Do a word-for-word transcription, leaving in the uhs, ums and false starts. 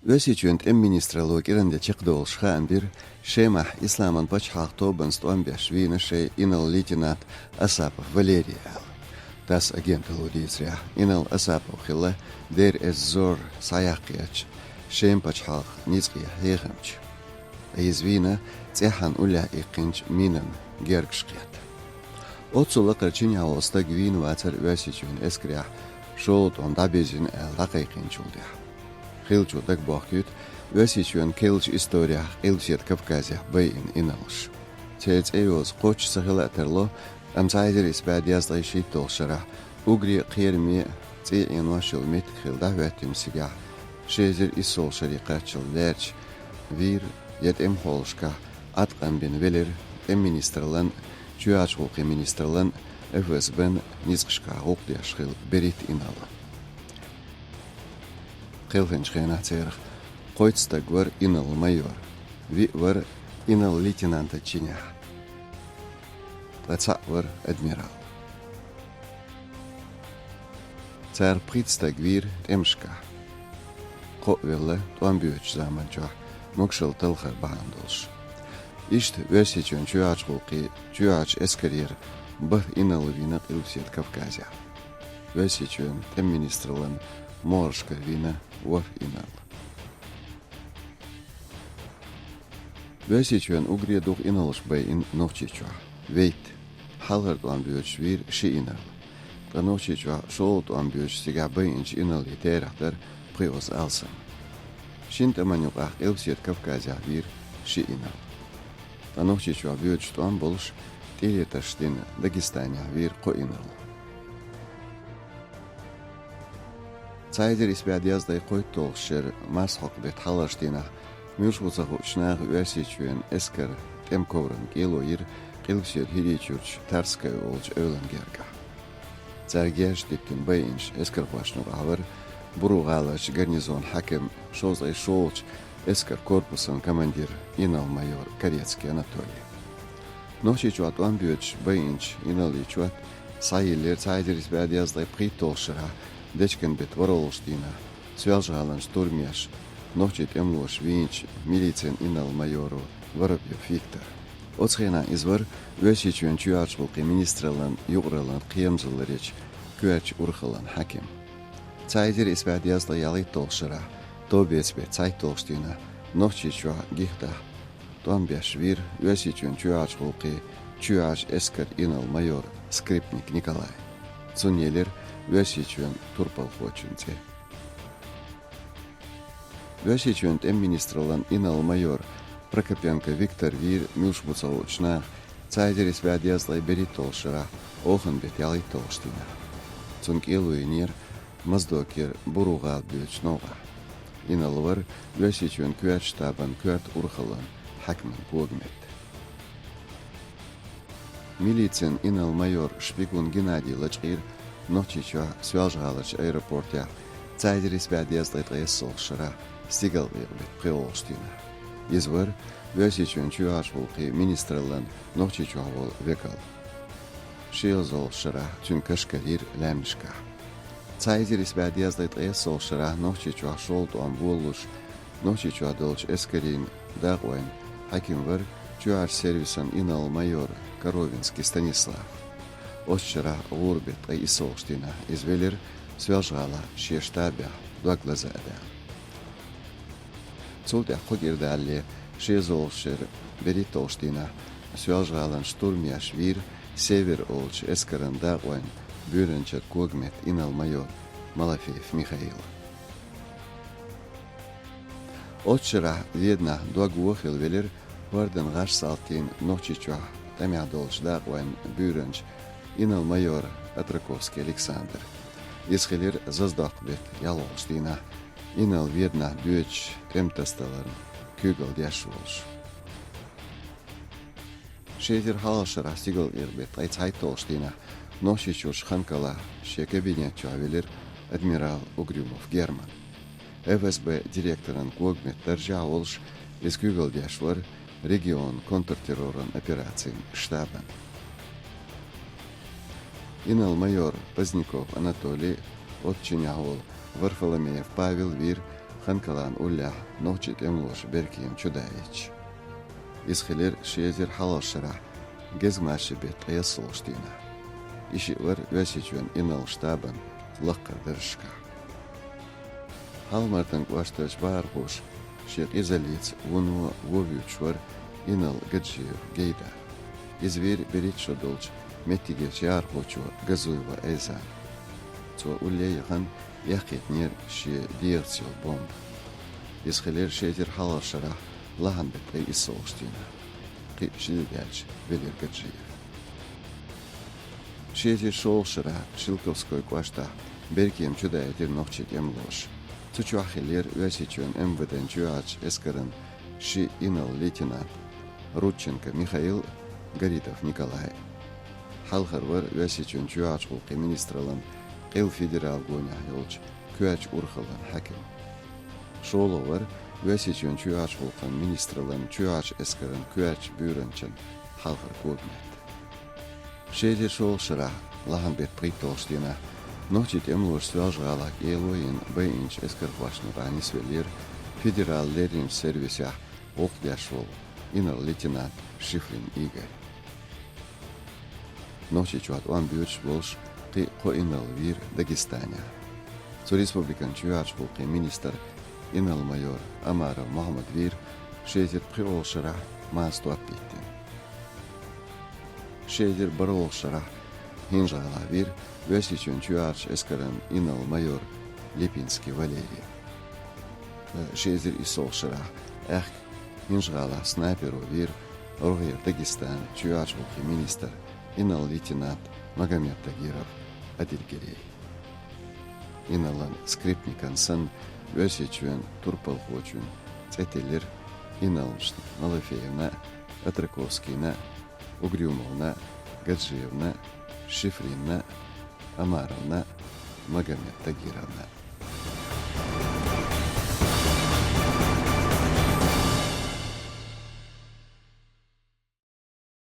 Оьрсийчоьнан тӀеман министралло кӀиранде чакхдолуш хаам бира, Шемахь Исламан пачхьалкхан тобанца тӀом беш вийна шайн инарла лейтенант Асапов Валерий аьлла. ТАСС агенталло дийцарехь, инарла Асапов хилла Дейр-эз-Зор схьаяккхийча Шеман пачхьалкхан ницкъийн хьехамча. Ткъа иза вийна цӀеххьана уллехь иккхинчу минан гергаш кхетта. Оццул лакхара чинехь волу стаг вийна вацара Оьрсийчоьнан эскарехь шолгӀа тӀом дӀабирзина аьлла дӀакхайкхийначул тӀаьхьа. Хиллачо дагабохкуьйту Оьрсийчоьнан керлачу историхь Къилбаседа Кавказехь байина инарлаш. Церан цӀе йоза кхоччуш ца хила а тарло, амма цхьа эзар исс бӀе дезткъе шийтталгӀачу шарахь уггаре а кхераме а, цӀий Ӏенош йолу меттиг хилла дӀахӀоьттинчу цигахь, ши эзар иссолгӀачу шаре кхаччалц лаьрча вийра я тӀеман хьолашкахь Ӏаткъам бина велира тӀеман министраллан, чоьхьарчу гӀуллакхийн министраллан, ФСБ-н ницкъашкахь гӀуллакх деш хилла берхӀитта инарла. Кхелхинчу хенахь царах кхойтта стаг вара инарла майор, виъ вара инарла лейтенантан чинехь, ткъа цхьаъ вара адмирал. Царах пхийтта стаг вийра тӀемашкахь, кхоъ велла тӀом боьдучу заманчохь могушалла талхар бахьана долуш. Иштта Оьрсийчоьнан чоьхьарчу гӀуллакхийн чоьхьарчу эскарера бархӀ инарла вийна Къилбаседа Кавказехь. Оьрсийчоьнан тӀеман министраллан могӀаршкара вийна ворхӀ инарла. Оьрсийчоьнан уггаре а дукха инарлаш байина Нохчийчохь, вейтта. Хьалхара тӀом боьдуш вийра ши инарла. Ткъа Нохчийчохь шолгӀа тӀом боьдуш цигахь байинчу инарлийн терахь дара пхоьазза алсам. Шина тӀамна юкъахь Къилбаседа Кавказехь вийра ши инарла. Ткъа Нохчийчохь боьдуш тӀом болуш, тӀелетарш дина Дагестанехь вийра кхо инарла. Цхьа эзар исс бӀе дезткъе кхойтталгӀачу шеран марсхьокху беттан хьалхарчу дийнахь, муьлш ву ца хуучу наха Оьрсийчоьнан эскаран тӀеман коврана кӀело йира Къилбаседа ХӀирийчуьрчу Тарская олучу эвлан гергахь. Цара герзаш диттина байинчу эскархошна юкъахь вара Буру-ГӀаларчу гарнизонан хьаькам, шовзткъе шолгӀачу эскаран корпусан командир инарла-майор Корецкий Анатолий. Нохчийчохь тӀом боьдуш байинчу инарлийн чот схьайиллира цхьа эзар исс бӀе дезткъе пхийтталгӀачу шарахь дечкен беттан ворхӀалгӀачу дийнахь Соьлжа-ГӀалан штурмеш нохчийн тӀемалоша вийначу милицин инарла-майоро Воробьёв Викторо. Оцу хенахь иза вара Оьрсийчоьнан чоьхьарчу гӀуллакхийн министраллан юкъараллан кхерамзалларечу коьртачу урхаллан хьаькам. Цхьа эзар исс бӀе дезткъе ялхитталгӀачу шарахь товбеца беттан цхьайтталгӀачу дийнахь Нохчийчохь Гихтахь тӀом беш вийра Оьрсийчоьнан чоьхьарчу гӀуллакхийн чоьхьарчу эскаран инарла-майор Скрипник Николай. Цунна елира Оьрсийчоьнан турпалхочун цӀе. Оьрсийчоьнан тӀеман министраллан инарла-майор Прокопенко Виктор вийра муьлш бу ца хуучу наха цхьа эзар исс бӀе дезткъе берхӀитталгӀачу шарахь оханан беттан ялхитталгӀачу дийнахь. Цунна кӀело йинера Моздокера Буру-ГӀала боьдучу новкъахь. Инарла вара Оьрсийчоьнан коьртачу штабан коьрта урхаллан хьаькаман когаметта. Милицин инарла-майор Шпигун Геннадий лачкъийра Нохчийчохь Соьлжа-ГӀаларчу аэропортехь цхьа эзар исс бӀе дезткъе ткъайоьссалгӀачу шарахь стигалкъекъа беттан пхоьалгӀачу дийнахь. Иза вара Оьрсийчоьнан чоьхьарчу гӀуллакхийн министраллан Нохчийчохь волу векал. ШолгӀазалгӀачу шарахь цуьнан каш карийра лаьмнашкахь. Цхьа эзар исс бӀе дезткъе ткъайоьссалгӀачу шарахь Нохчийчохь шолгӀа тӀом болалуш, Нохчийчохь долчу эскарийн дакъойн хьаькам вара чоьхьарчу сервисан инарла-майор Коровинский Станислав. Оцу шарахь гӀуран беттан ткъе иссалгӀачу дийнахь иза велира Соьлжа-ГӀалахь шен штабехь дог лаза а даьлла. Цул тӀаьхьа кхо кӀира далале, шолгӀазалгӀачу шеран берхӀитталгӀачу дийнахь Соьлжа-ГӀалан штурмеш вийра Север олучу эскаран дакъойн буьйранчеран когаметта инарла-майор Малафеев Михаил. Оцу шарахь Веданахь дог вон хилла велира хӀордан гӀаш салтийн Нохчийчохь тӀамехь долчу дакъойн буьйранча инарла-майор Атраковский Александр. Иза хилира Заздоккху беттан ялхолгӀачу дийнахь, инарла Веданахь доьдуш тӀеман тасадаларна куьйгалла деш волуш. Ши эзар хьалхалгӀачу шарахь стигалкъекъа беттан ткъе цхьайтталгӀачу дийнахь Нохчийчуьрчу Ханкалахь шен кабинет чохь велира адмирал Угрюмов Герман. ФСБ директоран когаметта даржехь а волуш, иза куьйгалла деш вара регионан контртерроран операцийн штабан. Инарла-майор Поздняков Анатолий, оцу чинехь волу Варфоломеев Павел вийра Анкалан уллехь нохчийн тӀемалоша беркема чу даийтича. Иза хилира ши эзар хьалхарчу шарахь гезгмашин беттан ткъе ялхалгӀачу дийнахь. И шиъ вара Оьрсийчоьнан инарла штабан лакхара даржашкахь. Хьалха-Мартан кӀоштарчу бахархоша шен къизаллица вуно вовуьйтуш вара инарла Гаджиев Гейдар. Иза вийра берхӀитта шо долчу меттигерчу яхархочо Газуева Айзана. Цо улле а яхана, эккхийтинера шен дегӀаца йолу бомба. Иза хилира ши эзар хьалхарчу шарахь лахьан беттан ткъе иссалгӀачу дийнахь. Кхин а ши де даьлча велира Гаджиев. Ши эзар шолгӀачу шарахь Шелковской кӀоштахь беркема чу даийтира нохчийн тӀемалоша. Цу чохь хиллера Оьрсийчоьнан МВД-н чоьхьарчу эскаран ши инарла лейтенант Рудченко Михаил а, Гаридов Николай а. Хьалхара вара Оьрсийчоьнан чоьхьарчу гӀуллакхийн министраллан къилла федералан гонехь йолчу коьртачу урхаллан хьаькам. ШолгӀа вара Оьрсийчоьнан чоьхьарчу гӀуллакхийн министраллан чоьхьарчу эскаран коьртачу буьйранчин хьалхара кабинет. Ши эзар шолгӀачу шарахь лахьан беттан пхийтталгӀачу дийнахь нохчийн тӀемалоша Соьлжа-ГӀалахь кӀело а йина байинчу эскархошна юкъахь нисвеллера федералан лерринчу сервисехь гӀуллакх деш волу инарла лейтенант Шифрин Игорь. Нохчийчохь тӀом боьдуш болуш кхин а кхо инарла вийра Дагестанехь. Цу республикан чоьхьарчу гӀуллакхийн министр, инарла-майор Омаров Мухьаммад вийра ши эзар пхоьалгӀачу шарахь Мазтоп биттина. Ши эзар бархӀалгӀачу шарахь ХӀинжа-ГӀалахь вийра Оьрсийчоьнан чоьхьарчу эскаран инарла-майор Липинский Валерий. Ши эзар иссалгӀачу шарахь аьхка ХӀинжа-ГӀалахь снайперо вийра рогӀера Дагестанан чоьхьарчу гӀуллакхийн министр, инарла-лейтенант Магомедтагиров Адильгерей. Инарла-скрипникан санна, Оьрсийчоьнан турпалхочун цӀе тиллира инарла-майорашна Малафеевна а, Атраковскийна а, Угрюмовна а, Гаджиевна а, Шифринна а, Омаровна а, Магомедтагировна а.